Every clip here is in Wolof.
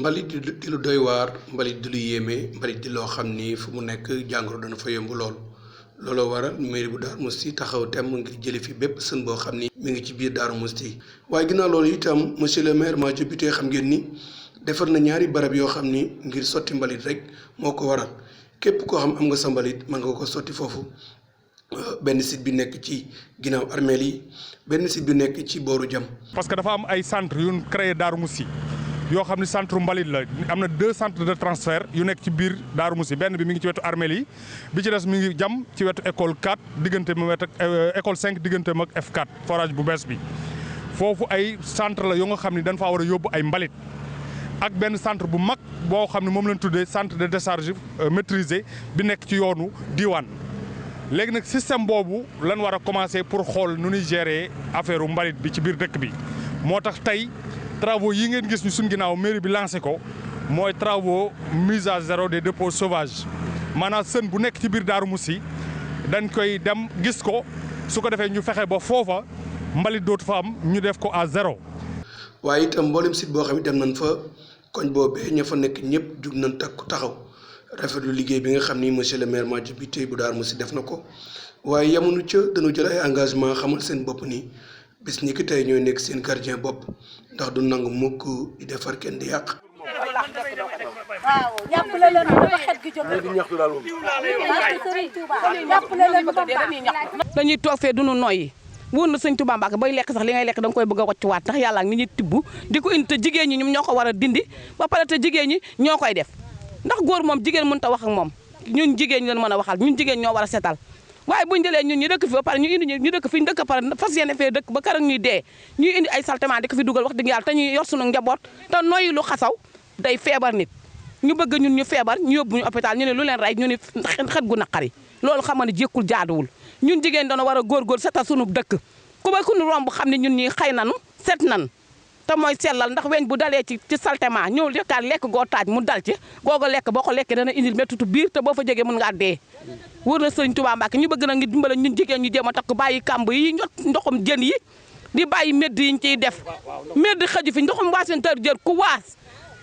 mbalit di lu doy waar mbalit di lu yéeme mbalit di loo xam ni fu mu nekk jàngoro dana fa yomb looloo waral mairie bu Darou Mouhty taxaw temm ngir jële fi bépp sën boo xam ni mi ngi ci biir Darou Mouhty waaye ginnaaw loolu itam monsieur le maire Madiop Bitèye xam ngeen ni defar na ñaari barab yoo xam ni ngir sotti mbalit rek moo ko waral képp koo xam am nga sa mbalit mën nga ko sotti foofu benn site bi nekk ci ginnaaw armeel yi benn site bi nekk ci booru jam parce que dafa am ay centre yu ñu créé Darou Mouhty yoo xam ne centre mbalit la am na 2 centres de transfert yu nekk ci biir Darou Mouhty benn bi mi ngi ci wetu armeel yi bi ci des mi ngi jam ci wetu école 4 diggante ma wet ak école 5 diggante mag F4 forage bu bees bi foofu ay centre la yoo nga xam ne dañ faa war a yóbbu ay mbalit ak benn centre bu mag boo xam ne moom lañ tuddee centre de décharge maîtrisé bi nekk ci yoonu diwaan léegi nag système boobu lan war a commencer pour xool nu ñuy gérer affaire mbalit bi ci biir dëkk bi moo tax tey travaux yi ngeen gis ñu suñ ginnaaw mairie bi lancé ko mooy travaux mise à zéro des dépôts sauvages maanaam sën bu nekk ci biir Darou Mouhty dañ koy dem gis ko su ko defee ñu fexe ba foofa mbalit dootu fa am ñu def ko à zéro. waaye itam mboolem site boo xam ne dem nañ fa koñ boobee ña fa nekk ñëpp jug nañ takku taxaw rafetlu liggéey bi nga xam ni monsieur le maire Madiop Bitèye bu Darou Mouhty def na ko waaye yamuñu ca dañu jël ay engagement xamal seen bopp ni bis ñi ki tey ñooy nekk seen gardien bopp ndax du nangu mukk di defar kenn di yàq. waaw jàppale leen ba xet gi jóg dañuy toog fee duñu noyyi wóor na sëñ Touba Mbacke bay lekk sax li ngay lekk da nga koy bëgg a wàccuwaat ndax yàlla ngi ñuy tibb di ko indi te jigéen ñi ñoom ñoo ko war a dindi ba pare te jigéen ñi ñoo koy def ndax góor moom jigéen mënut a wax ak moom ñun jigéen ñi leen mën a waxal ñun jigéen ñoo war a setal waaye buñu jëlee ñun ñu dëkk fi ba pare ñu indi ñu dëkk fi ñu dëkk pare fas yéene fee dëkk ba keroog ñuy dee ñuy indi ay saltement di ko fi dugal wax dëgg yàlla te ñuy yor sunu njaboot te noyyi lu xasaw day feebar nit ñu bëgg ñun ñu feebar ñu yóbbu ñu hôpital ñu ne lu leen rey ñu ne xet gu naqari loolu xam nga ne jékkul jaaduwul ñun jigéen dana war a góorgóor setal sunu dëkk ku ba ku ñu romb xam ne ñun ñi xëy nanu set nan te mooy sellal ndax weñ bu dalee ci saltement ñëw lekkaat lekk goo taaj mu dal ci googa lekk boo ko lekkee dana indil mettitu biir te boo fa jógee mën ngaa dee wóor na sëñ Touba Mbacke ñu bëgg nag ngi dimbale ñun jigéen ñu jéem a takk bàyyi kàmb yi ñot ndoxum jën yi di bàyyi medd yi ñu ciy def medd xëju fi ndoxum waasinteur jër ku waas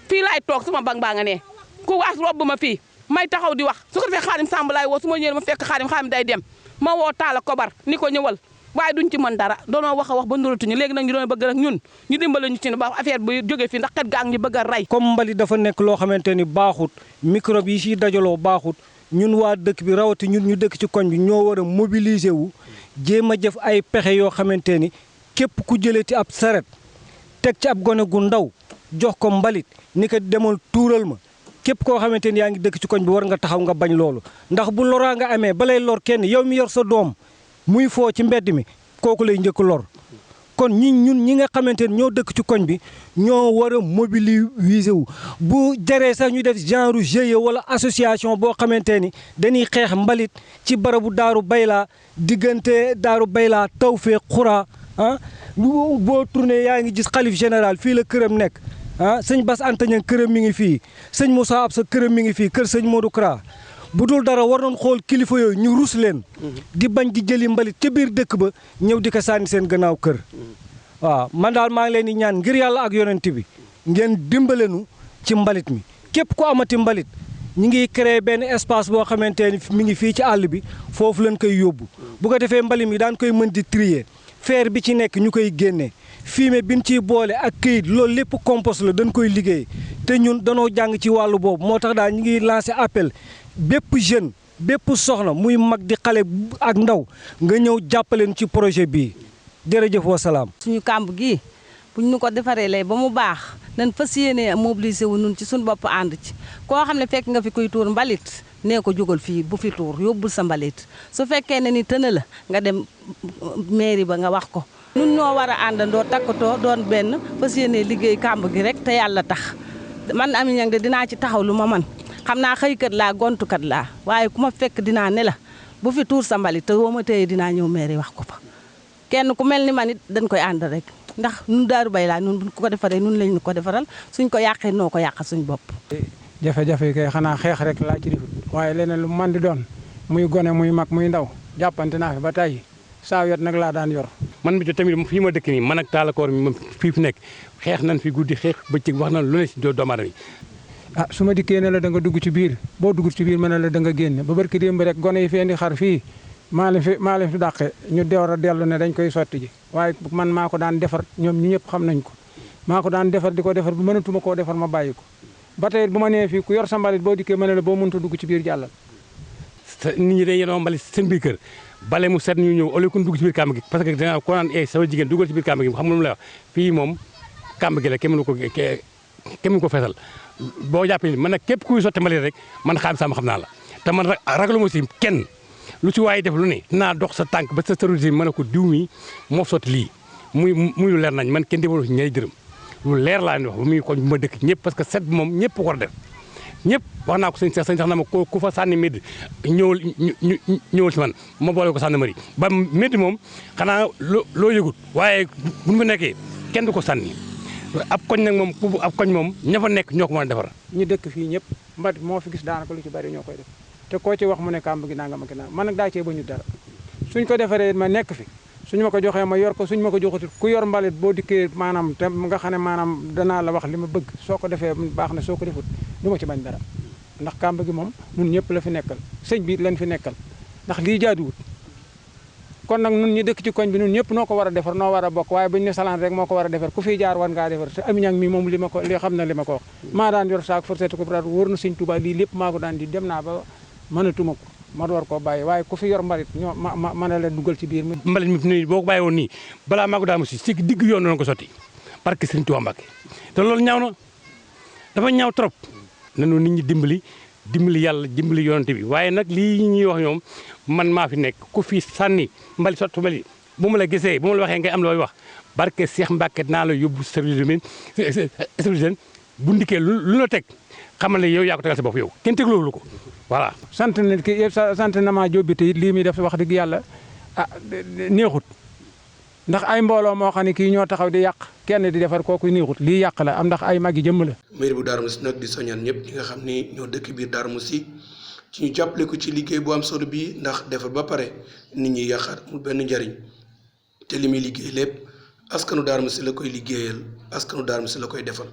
fii laay toog sama bang baa nga ne ku waas robb ma fii may taxaw di wax su ko defee Xaadim Samb laay woo su ma ñëwee ma fekk Xaadim day dem ma woo Talla Kobar ni ko ñëwal waaye duñ ci mën dara doonoo wax a wax ba nduratuñu léegi nag ñu doon bëgg rek ñun ñu dimbale ñu ci ba affaire bi jóge fi ndax kat gaa ngi bëgg a rey. comme mbalit dafa nekk loo xamante ni baaxut microbe yi siy dajaloo baaxut ñun waa dëkk bi rawati ñun ñu dëkk ci koñ bi ñoo war a mobiliser wu jéem a jëf ay pexe yoo xamante ni képp ku jëlee ci ab saret teg ci ab gone gu ndaw jox ko mbalit ni ko demal tuural ma képp koo xamante ni yaa ngi dëkk ci koñ bi war nga taxaw nga bañ loolu ndax bu loraa nga amee balay lor kenn yow mi yor sa doom muy foo ci mbedd mi kooku lay njëkk lor kon ñun ñi nga xamante ni ñoo dëkk ci koñ bi ñoo war a mobiliser wu bu jaree sax ñu def genre GIE wala association boo xamante ni dañuy xeex mbalit ci barabu Daaru Bayla diggante Daaru Bayla Tawfeex Xura ah boo tourné yaa ngi gis xalif général fii la këram nekk ah sëñ Bass Anta Niang këram mi ngi fii sëñ Moussa Absa këram mi ngi fii kër sëñ Modou Kra bu dul dara war nañ xool kilifa yooyu ñu rus leen di bañ di jëli mbalit ca biir dëkk ba ñëw di ko sànni seen gannaaw kër waaw man daal maa ngi leen di ñaan ngir yàlla ak yonent bi ngeen dimbalenu ci mbalit mi képp ku amati mbalit ñi ngi créé benn espace boo xamante ni mi ngi fii ci àll bi foofu lañ koy yóbbu bu ko defee mbalit mi daan koy mën di trier fer bi ci nekk ñu koy génnee fumier bi ñu ciy boole ak këyit loolu lépp compost la dañ koy liggéey te ñun danoo jàng ci wàllu boobu moo tax daal ñu ngi lancé appel bépp jeune bépp soxna muy mag di xale ak ndaw nga ñëw jàppaleen ci projet bii jërëjëf wa salaam. suñu kàmb gi buñ ñu ko defaree lay ba mu baax nañ fas yéene mobiliser wu nun ci suñu bopp ànd ci koo xam ne fekk nga fi kuy tuur mbalit nee ko jógal fii bu fi tuur yóbbul sa mbalit su fekkee ne ni tëna la nga dem mairie ba nga wax ko. nun ñoo war a àndandoo takkatoo doon benn fas yéene liggéey kàmb gi rek te yàlla tax man Amy Niang de dinaa ci taxaw lu ma man xam naa xëykat laa gontukat laa waaye ku ma fekk dinaa ne la bu fi tuur sa mbalit te woo ma téye dinaa ñëw mairie wax ko fa kenn ku mel ni man it dañ koy ànd rek ndax nun Daaru Bayla nun buñ ko defaree nun lañ ko defaral suñ ko yàqee noo ko yàq suñ bopp. jafe-jafe kay xanaa xeex rek laa ci difut waaye leneen lu man di doon muy gone muy mag muy ndaw jàppante naa fi ba tey saa wet nag laa daan yor. man mi tamit fii ma dëkk nii man ak taalakoor mi fii fi nekk xeex nañ fi guddi xeex bëccëg wax nañ lu ne si doomu aadama yi. ah su ma dikkee ne la da nga dugg ci biir boo dugg ci biir ma ne la da nga génn ba barki démb rek gone yi fi indi xar fii maa leen fi dàqe ñu door a dellu ne dañ koy sotti ji waaye man maa ko daan defar ñoom ñi ñëpp xam nañ ko maa ko daan defar di ko defar bu mënatuma koo defar ma bàyyi ko ba tey bu ma nee fii ku yor sa mbalit boo dikkee ma ne la boo mënta dugg ci biir jàllal. nit ñi dañuy yenoo mbalit seen biir kër bale mu set ñu ñëw au lieu que dugg ci biir kàmb gi parce que danga ko naan sama jigéen duggal ci biir kàmb gi xam nga lu mu lay wax fii moom kàmb gi la kenn mënu ko feesal boo jàppee man nag képp kuy sotti mbalit rek man xam naa la te man ragalu ma si kenn lu ci waaye def lu ne naa dox sa tànk ba sa service mën a ko diw mi moo sotti lii muy lu leer nañ man kenn defalu si ñaari dërëm lu leer laa ni wax ba muy ko ma dëkk ñëpp parce que set bi moom ñëpp ko war a def ñëpp wax naa ko sëñ sax na ma ku fa sànni médd ñëwal si man ma boole ko sànni mari ba médd moom xanaa loo yëgut waaye bu ñu fa nekkee kenn du ko sànni ab koñ nag moom ab koñ moom ña fa nekk ñoo ko mën a defar. ñu dëkk fii ñëpp mbalit moo fi gis daanaka lu ci bari ñoo koy def te koo ci wax mu ne kàmb gi nangam ak nangam man nag daa cee bañu dara suñ ko defaree ma nekk fi suñ ma ko joxee ma yor ko suñ ma ko joxatul ku yor mbalit boo dikkee maanaam te nga xam ne maanaam danaa la wax li ma bëgg soo ko defee baax na soo ko defut du ma ci bañ dara ndax kàmb gi moom ñun ñëpp la fi nekkal sëñ bi lañ fi nekkal ndax lii jaaduwut kon nag ñun ñi dëkk ci koñ bi ñun ñëpp noo ko war a defar noo war a bokk waaye buñu ne salaan rek moo ko war a defar ku fiy jaar war ngaa defar te Amiñang mi moom li xam na li ma ko wax maa daan yor saak forseté ko wóor na sëñ Tuubaa lii lépp maa ko daan di dem naa ba mënatuma ko ma door koo bàyyi waaye ku fi yor mbalit ñoo ma ne la dugal ci biir mbalit mi fi nii boo ko bàyyi woon nii balaa maa ko daa si digg yoon doon ko sotti parce que sëñ Tuubaa Mbàkke te loolu ñaaw na dafa ñaaw trop nanu nit ñi dimbali yàlla dimbali yonante bi waaye nag lii ñuy wax ñoom man maa fi nekk ku fi sànni mbalit sotti mbalit bu ma la gisee bu ma la waxee ngay am looy wax barke Cheikh Mbacke naa la yóbbu service d'hygiène bu ndikkee lu la teg xamal ne yow yaa ko tegal sa bopp yow kenn tegloolu ko voilà. sant na maa jóbbi te it lii muy def wax dëgg yàlla neexut ndax ay mbooloo moo xam ne kii ñoo taxaw di yàq kenn di defar kooku neexut lii yàq la am ndax ay mag yi jëmm la. mairie bu Darou Mousty nag di soññaan ñëpp ñi nga xam ni ñoo dëkk biir Darou Mousty ci ñu jàppale ko ci liggéey bu am solo bii ndax defar ba pare nit ñi yàqaat mu benn njariñ te li muy liggéey lépp askanu Darou Mousty la koy liggéeyal askanu Darou Mousty la koy defal.